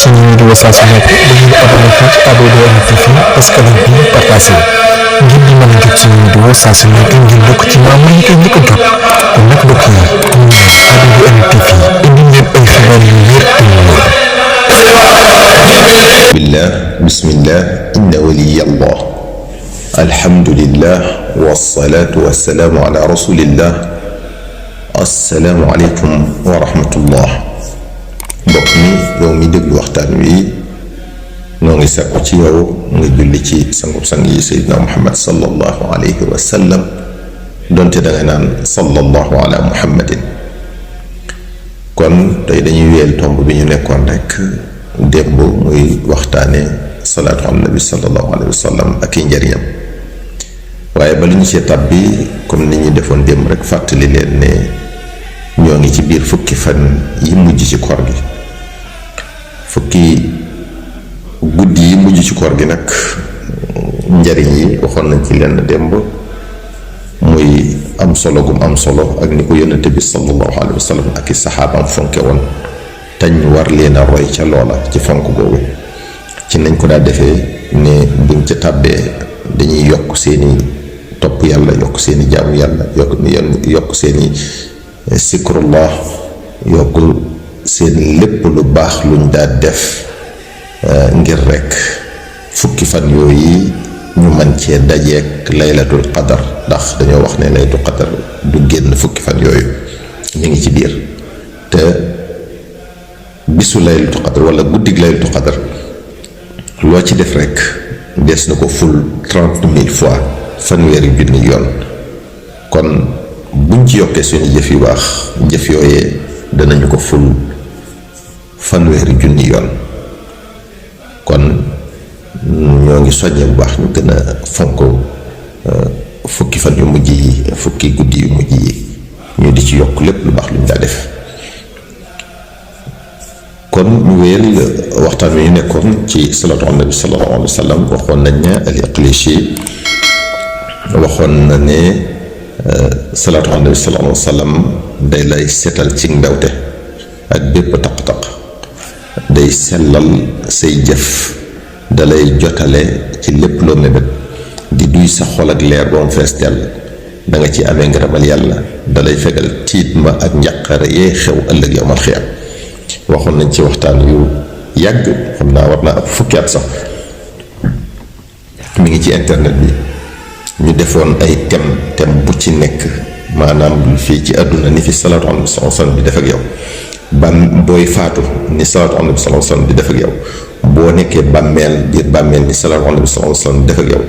suñu vidéo saa su nekk dañuy abonné fii ci ADODM TV escale bi partagé ngir di mën a jot suñu vidéo saa su nekk ngir bokk ci maam yi koy njëkk a jot kon nag mbokk yi ADODM TV indi leen ay xibaar yu wér te wóor. bismillah inna waliyallah alhamdulillah wassalatu wassalamu ala rasulillah assalaamu aleykum wa rahmatullah. mbokk mi yow mi déglu waxtaan wi noo ngi sàkku ci yow nga julli ci sangub sang yi sayyidina muhammad sallallahu alayhi wa sallam donte danga naan sallallahu ala muhammadin. kon tey dañuy wéyal tomb bi ñu nekkoon rek démb muy waxtaane salaatu ala nabi sallallahu alayhi wa sallam ak i njariñam, waaye ba lu ñu see tàbbi comme ni ñu defoon démb rek fàttali leen ne ñoo ngi ci biir fukki fan yi mujj ci koor gi. fukki guddi yi mujj ci koor gi nag njariñ yi waxoon nañ ci lenn démb, muy am solo gum am solo ak ni ko yonente bi sallallahu alayhi wa sallam ak i saxaabam fonke woon tañ war leen a roy ca loola ci fonk googu. ci nañ ko daa defee ne buñ ca tàbbee dañuy yokk seeni topp yàlla, yokk seeni jaamu yàlla, yokk seeni sikrullah, yokk seen lépp lu baax luñ daa def ngir rekk fukki fan yooyu ñu mën cee dajeek laylatul qadar, ndax dañoo wax ne laylatul qadar du génn fukki fan yooyu, ñu ngi ci biir. te bisu laylatul qadar wala guddig laylatul qadar loo ci def rekk des na ko ful 30,000 fois, fanweeri junni yoon. kon buñ ci yokkee suñu jëf yu baax, jëf yooyee danañu ko ful fanweeri junni yoon. kon ñoo ngi soññee bu baax ñu gën a fonk fukki fan yu mujj yi, fukki guddi yu mujj yi, ñu di ci yokk lépp lu baax lu ñu daa def. kon ñu wéyal waxtaan wi ñu nekkoon ci salaatu ala nabi sallallahu alayhi wa sallam. waxoon nañ ne al Iqlishi waxoon na ne salaatu ala nabi sallallahu alayhi wa sallam day lay seetal ci mbewte ak bépp taq-taq, day sellal say jëf, dalay jotale ci lépp loo mébét, di duy sa xol ak leer ba mu fees dell, da nga ci amee ngërëmal yàlla, dalay fegal tiit ma ak njàqare yee xew ëllëg yawmal xiyaam. waxoon nañ ci waxtaan yu yàgg, xam naa war naa ab fukki at sax, mi ngi ci internet bi. ñu defoon ay thème bu ci nekk, maanaam fii ci àdduna ni fi salaatu ala nabi sallallahu alayhi wa sallam di def ak yow, booy faatu ni salaatu ala nabi sallallahu alayhi wa sallam di def ak yow, boo nekkee bàmmeel biir bàmmeel ni salaatu ala nabi sallallahu alayhi wa sallam di def ak yow,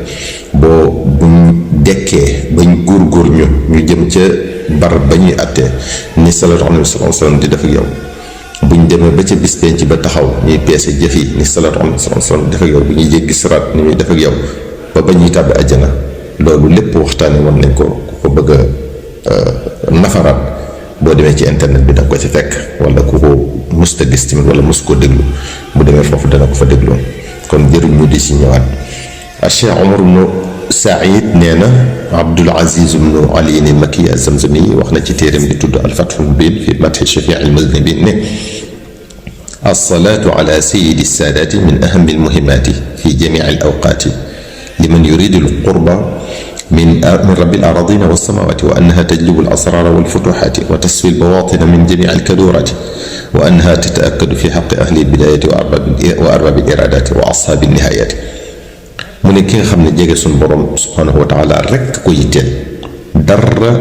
buñ dekkee bañ góor ñu jëm ca barab ba ñuy àttee ni salaatu ala nabi sallallahu alayhi wa sallam di def ak yow, buñ demee ba ca bis penc ba taxaw ñuy peese jëf yi ni salaatu ala nabi sallallahu alayhi wa sallam di def ak yow, bu ñuy jéggi siraat ni muy def ak yow ba ñuy tàbbi àjjana. loolu lépp waxtaane woon nañ ko. ku ko bëgg a nafaraat boo demee ci internet bi danga ko ci fekk, wala ku ko musta gis tamit wala mus koo déglu bu demee foofu dana ko fa déglu. kon jëruñ ñu di si ñëwaat. Cheikh Omar ibnu Saïd nee na Abdul Aziz ibnu Ali al-Makki az-Zamzami wax na ci téeram di tudd al-Fathul Mubiin fi madhi shafii' al-mudhnibin ne as-salaatu ala sayyidi as-saadaati min ahammi al-muhimmaati fi jamii' al-awqaati liman yuridu al-qurba min rabbi al-araadina was-samaawaati wa annaha tajlibu al-asraara wal-futuuhaati wa tasfi al-bawaatina min jamii' al-kaduuraati wa annaha tata'akkadu fi haqqi ahli al-bidaayati wa arbaabi al-iraadaati wa ashaabi an-nihaayaati. mu ne ki nga xam ne jege suñu borom subhaanahu wa taala rekk ko yitteel, dara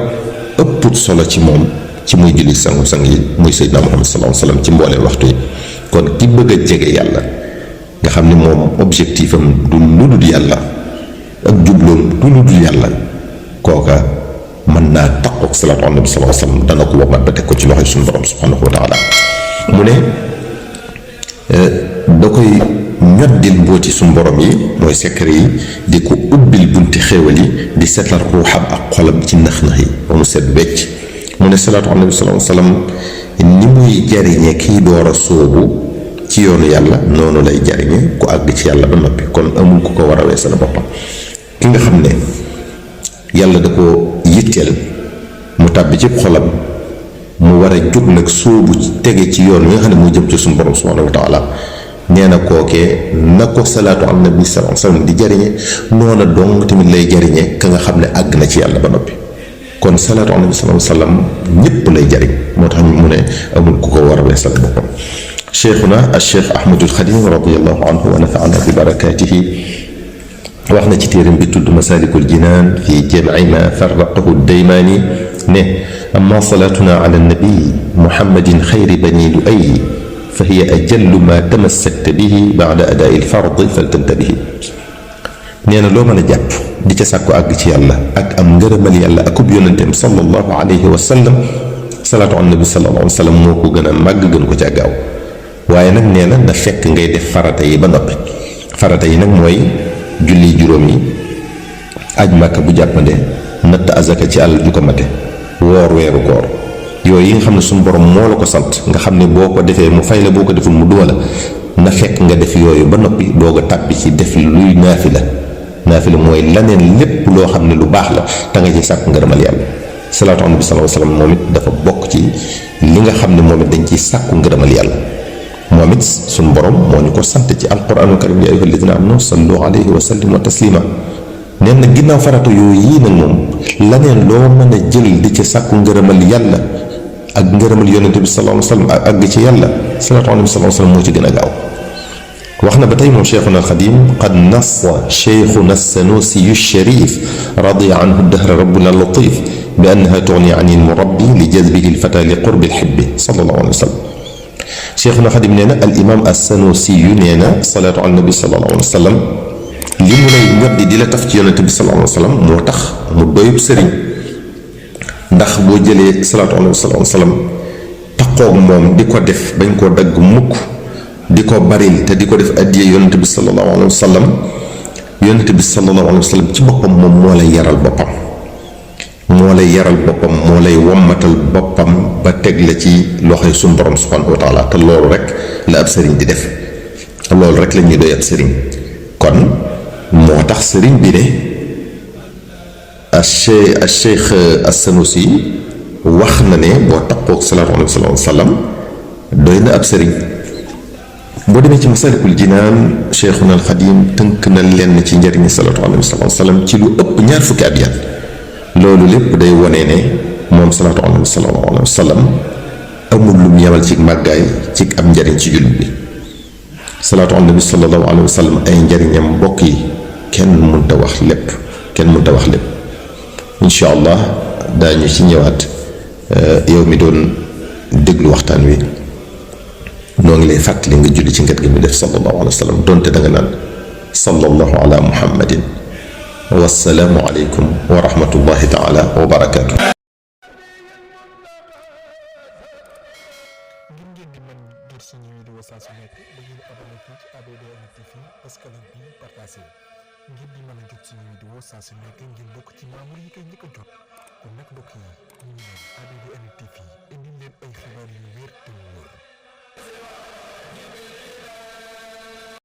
ëpp solo ci moom ci muy julli sangu-sang yi muy Seydina Muhammad sallallahu alayhi wa sallam ci mbooleem waxtu yi. kon ki bëgg a jege yàlla nga xam ne moom objectif am du lu dul yàlla ak jubloom du lu dul yàlla, kooka mën naa taqoog salaatu ala nabi sallallahu alayhi wa sallam, dana ko womat ba teg ko ci loxoy suñu borom subhaanahu wa taala. mu ne da koy ñoddil mbooti suñu borom yi mooy secret yi, di ko ubbil bunti xéewal yi, di seetal ruuxam ak xolam ci nax-nax yi ba mu set wecc. mu ne salaatu ala nabi sallallahu alayhi wa sallam ni muy jariñe kii door a sóobu ci yoonu yàlla, noonu lay jariñe ku àgg ci yàlla ba noppi. kon amul ku ko war a weesal boppam. ki nga xam ne yàlla da ko yitteel mu tàbbi ci xolam, mu war a jóg nag sóobu tege ci yoon wi nga xam ne muy jëm ci suñu borom subhanahu wa taala, nee na kookee na ko salaatu ala nabi sallallahu alayhi wasallam di jariñe noona dong tamit lay jariñe ka nga xam ne àgg na ci yàlla ba noppi. kon salaatu ala nabi sallallahu alayhi wasallam ñépp lay jariñ moo tax mu ne amul ku ko war a weesal boppam. cheikhuna al cheikh ahmadul xadim radiallahu anhu wa nafaana bi barakatihi wax na ci téeram bi tudd masalikul jinaan fi jamci ma farraqahu daymaani ne amma salaatuna ala nabi muhammadin xayri bani lu'ay fa hiya ajallu ma tamassakta bihi ba'da adaa'i al-fardi faltantabihi. nee na loo mën a jàpp di ca sàkku àgg ci yàlla ak am ngërëmal yàlla akub yonenteem sallallahu alayhi wa sallam salaatu ala nabi sallallahu alayhi wa sallam moo ko gën a màgg gën ko ca gaaw. waaye nag nee na na fekk ngay def farata yi ba noppi farata yi nag mooy julli juróom yi, aj màkka bu jàppande, natt azaka ci àll ju ko mate, woor weeru koor. yooyu yi nga xam ne suñu borom moo la ko sant nga xam ne boo ko defee mu fay la, boo ko deful mu duma la, na fekk nga def yooyu ba noppi doog a tàbbi ci def luy naafila. naafila mooy laneen lépp loo xam ne lu baax la te nga ci sàkk ngërëmal yàlla. salaatu ala nabi sallallahu alayhi wasallam moom it dafa bokk ci li nga xam ne moom it dañ ciy sàkku ngërëmal yàlla. moom it suñu borom moo ñu ko sant ci alquraanul karim yaa ayyuhal lazina aamanu sallu alayhi wa sallimu taslima. neen na ginnaaw farata yooyu yii nag moom laneen loo mën a jël di ci sàkku ngërëmal yàlla ak ngërëmal yonente bi sallallahu alayhi wasallam ak àgg ci yàlla salaatu ala nabi sallallahu alayhi wasallam moo ci gën a gaaw. wax na ba tey moom cheikhuna alxadim qad nassa cheikhuna sanusiyu sharif radiya anhu dahra rabbuna latif bi annaha tugni an almurabbi li jazbihi alfata li qurbi alhibbi sallallahu alayhi wa sallam. cheikhuna alxadim nee na al imam assanusiyu nee na salaatu ala nabi sallallahu alayhi wa sallam li mu lay ñoddi di la taf ci yonente bi sallallahu alayhi wa sallam moo tax mu doyub sëriñ. ndax boo jëlee salaatu ala nabi sallallahu alayhi wa sallam taqoog moom di ko def bañ koo dagg mukk di ko baril te di ko def addiye yonent bi sallallahu alayhi wa sallam yonent bi sallallahu alayhi wa sallam ci boppam moom moo lay yaral boppam moo lay wommatal boppam ba teg la ci loxoy suñu borom subhanahu wa taala te loolu rek la ab sëriñ di def loolu rek la ñuy doy ab sëriñ. kon moo tax sëriñ bi ne al cheikh as-Sanusi wax na ne boo taqoog salaatu alayhi wa sallam doy na ab sëriñ. boo demee ci masalikul jinaan cheikhuna alxadim tënk na lenn ci njëriñi salaatu alayhi wa sallam ci lu ëpp ñaar fukki at yat loolu lépp day wone ne moom salaatu alayhi wa sallam amul lu mu yemal ci màggaay ci am njëriñ ci jullit bi. salaatu alayhi wa sallam ay njëriñam mbokk yi kenn mënta wax lépp incha allah daañu ci ñëwaat yow mi doon déglu waxtaan wi noo ngi lay fàttali nga julli ci ngat gi mu def sallallahu alayhi wa sallam donte da nga naan sallallahu ala muhammadin wassalaamu aleykum wa rahmatullahi taala wa barakaatu. ngir ngeen di mën jot suñu vidéo saa su nekk da ngeen di abonné fii ci ABDN TV parce que lañ bi partagé ngir di mën a jot suñu vidéo saa su nekk ngeen bokk ci membre yi koy njëkk a jot kon nag mbokk yi ñu ngi leen ABDN TV indi leen ay xibaar yu wér te wóor.